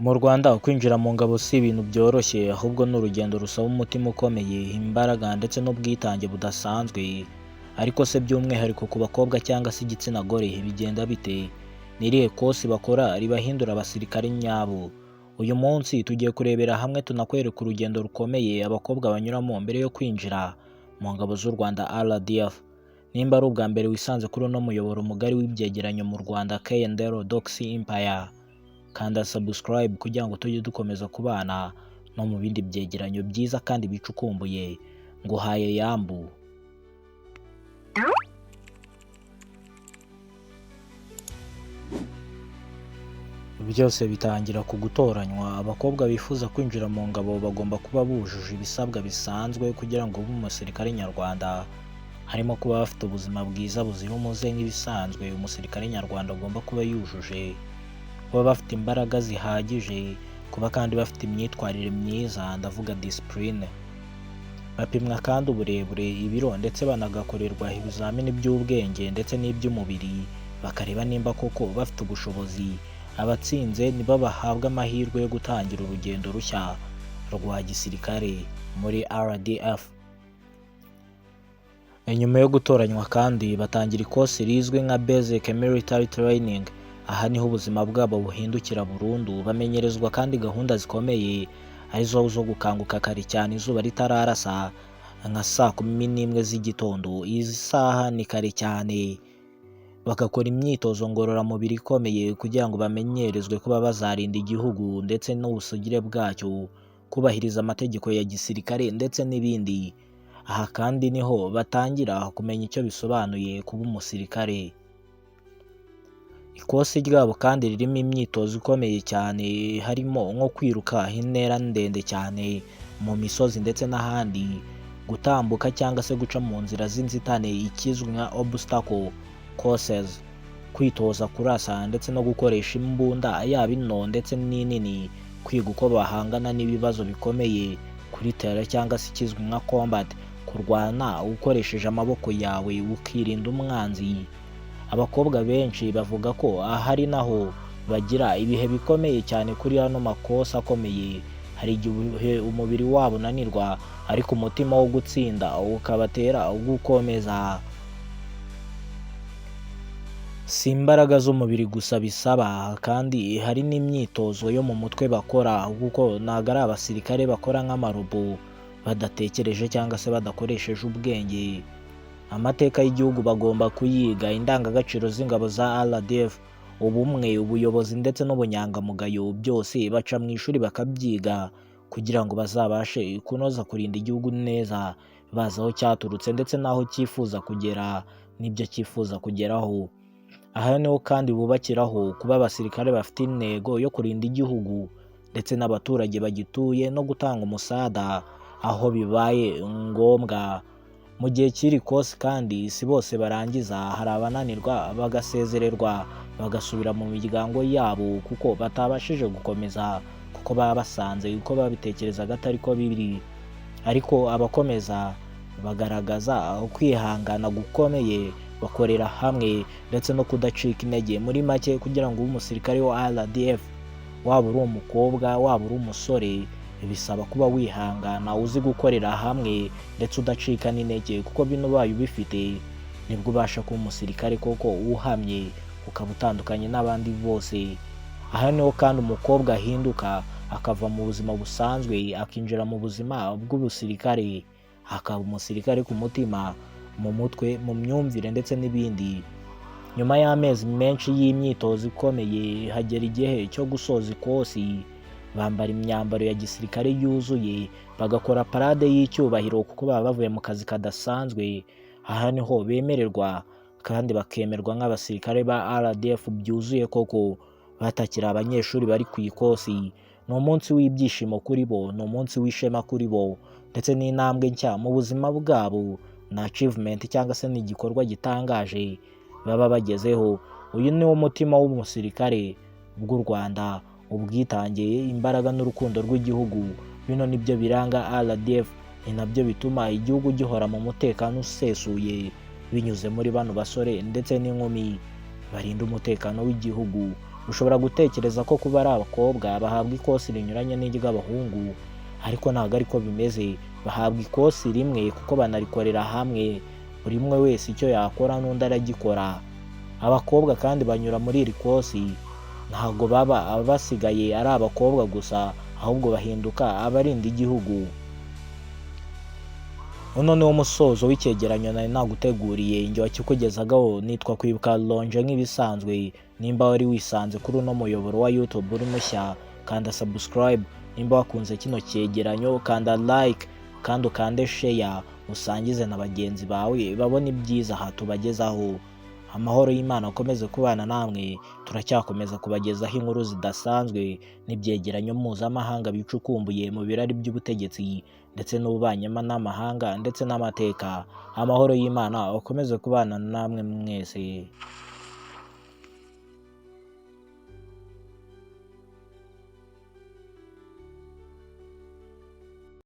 Mu Rwanda kwinjira mu ngabo si ibintu byoroshye, ahubwo ni urugendo rusaba umutima ukomeye, imbaraga ndetse n'ubwitange budasanzwe. Ariko se by'umwihariko ku bakobwa cyangwa se igitsina gore bigenda bite? Ni irihe kosi bakora ribahindura abasirikare nyabo? Uyu munsi tugiye kurebera hamwe tunakwereka urugendo rukomeye abakobwa banyuramo mbere yo kwinjira mu ngabo z'u Rwanda RDF. Nimba ari ubwa mbere wisanze kuri uno muyoboro mugari w'ibyegeranyo mu Rwanda K&L Doxy Empire, kanda subscribe kugira ngo tujye dukomeza kubana no mu bindi byegeranyo byiza kandi bicukumbuye. Nguhaye yambu. Byose bitangira ku gutoranywa. Abakobwa bifuza kwinjira mu ngabo bagomba kuba bujuje ibisabwa bisanzwe kugira ngo ube umusirikare nyarwanda, harimo kuba bafite ubuzima bwiza buzira umuze nk'ibisanzwe umusirikare nyarwanda agomba kuba yujuje, kuba bafite imbaraga zihagije, kuba kandi bafite imyitwarire myiza, ndavuga discipline. Bapimwa kandi uburebure, ibiro ndetse banagakorerwa ibizamini by'ubwenge ndetse n'iby'umubiri, bakareba nimba koko bafite ubushobozi. Abatsinze nibo bahabwa amahirwe yo gutangira urugendo rushya rwa gisirikare muri RDF. Nyuma yo gutoranywa kandi batangira ikosi rizwi nka Basic Military Training. Aha niho ubuzima bwabo buhindukira burundu, bamenyerezwa kandi gahunda zikomeye arizo zo gukanguka kare cyane izuba ritararasa nka saa 11 z'igitondo. Izi saha ni kare cyane. Bagakora imyitozo ngororamubiri ikomeye kugira ngo bamenyerezwe kuba bazarinda igihugu ndetse n'ubusugire bwacyo, kubahiriza amategeko ya gisirikare ndetse n'ibindi. Aha kandi niho batangira kumenya icyo bisobanuye kuba umusirikare. Ikosi ryabo kandi ririmo imyitozo ikomeye cyane, harimo nko kwiruka intera ndende cyane mu misozi ndetse n'ahandi, gutambuka cyangwa se guca mu nzira z'inzitane ikizwi nka obstacle courses, kwitoza kurasa ndetse no gukoresha imbunda yaba into ndetse n'inini, kwiga uko bahangana n'ibibazo bikomeye kuri terrain cyangwa se ikizwi nka combat, kurwana ukoresheje amaboko yawe ukirinda umwanzi. Abakobwa benshi bavuga ko aha ari naho bagira ibihe bikomeye cyane kuri ano makosa akomeye. Hari igihe umubiri wabo unanirwa ariko umutima wo gutsinda ukabatera gukomeza. Si imbaraga z'umubiri gusa bisaba, kandi hari n'imyitozo yo mu mutwe bakora, kuko ntabwo ari abasirikare bakora nk'amarobo badatekereje cyangwa se badakoresheje ubwenge. Amateka y'igihugu bagomba kuyiga, indangagaciro z'ingabo za RDF, ubumwe, ubuyobozi ndetse n'ubunyangamugayo, byose baca mu ishuri bakabyiga kugira ngo bazabashe kunoza kurinda igihugu neza, bazi aho cyaturutse ndetse n'aho cyifuza kugera n'ibyo cyifuza kugeraho. Aha niho kandi bubakiraho kuba abasirikare bafite intego yo kurinda igihugu ndetse n'abaturage bagituye no gutanga umusada aho bibaye ngombwa. Mu gihe cy'iri kosi kandi si bose barangiza, hari abananirwa bagasezererwa bagasubira mu miryango yabo kuko batabashije gukomeza, kuko baba basanze uko babitekerezaga atari ko biri. Ariko abakomeza bagaragaza kwihangana gukomeye, bakorera hamwe ndetse no kudacika intege. Muri make kugira ngo ube umusirikare wa RDF, waba uri umukobwa waba uri umusore, bisaba kuba wihangana, uzi gukorera hamwe ndetse udacika n'intege, kuko bino ubaye ubifite nibwo ubasha kuba umusirikare koko uhamye, ukaba utandukanye n'abandi bose. Aha niho kandi umukobwa ahinduka akava mu buzima busanzwe akinjira mu buzima bw'ubusirikare, akaba umusirikare ku mutima, mu mutwe, mu myumvire ndetse n'ibindi. Nyuma y'amezi menshi y'imyitozo ikomeye hagera igihe cyo gusoza ikosi, bambara imyambaro ya gisirikare yuzuye, bagakora parade y'icyubahiro kuko baba bavuye mu kazi kadasanzwe. Aha niho bemererwa kandi bakemerwa nk'abasirikare ba RDF byuzuye koko, batakiri abanyeshuri bari ku ikosi. Ni umunsi w'ibyishimo kuri bo, ni umunsi w'ishema kuri bo ndetse n'intambwe nshya mu buzima bwabo, ni achievement cyangwa se ni igikorwa gitangaje baba bagezeho. Uyu ni wo mutima w'umusirikare bw'u Rwanda, ubwitange, imbaraga n'urukundo rw'igihugu. Bino nibyo biranga RDF, ni nabyo bituma igihugu gihora mu mutekano usesuye binyuze muri bano basore ndetse n'inkumi barinda umutekano w'igihugu. Ushobora gutekereza ko kuba ari abakobwa bahabwa ikosi rinyuranye n'iry'abahungu, ariko ntabwo ariko bimeze. Bahabwa ikosi rimwe kuko banarikorera hamwe, buri umwe wese icyo yakora n'undi aragikora. Abakobwa kandi banyura muri iri kosi ntabwo baba basigaye ari abakobwa gusa, ahubwo bahinduka abarinda igihugu. Uno ni wo musozo w'icyegeranyo nari naguteguriye, njye wakikugezagaho nitwa Kwibuka Lonje nk'ibisanzwe. Nimba wari wisanze kuri uno muyoboro wa YouTube uri mushya, kanda subscribe. Nimba wakunze kino cyegeranyo, kanda like kandi ukande share, usangize na bagenzi bawe babone ibyiza aha tubagezaho. Amahoro y'Imana akomeze kubana namwe. Turacyakomeza kubagezaho inkuru zidasanzwe n'ibyegeranyo mpuzamahanga bicukumbuye mu birari by'ubutegetsi ndetse n'ububanyi n'amahanga ndetse n'amateka. Amahoro y'Imana akomeze kubana namwe mwese.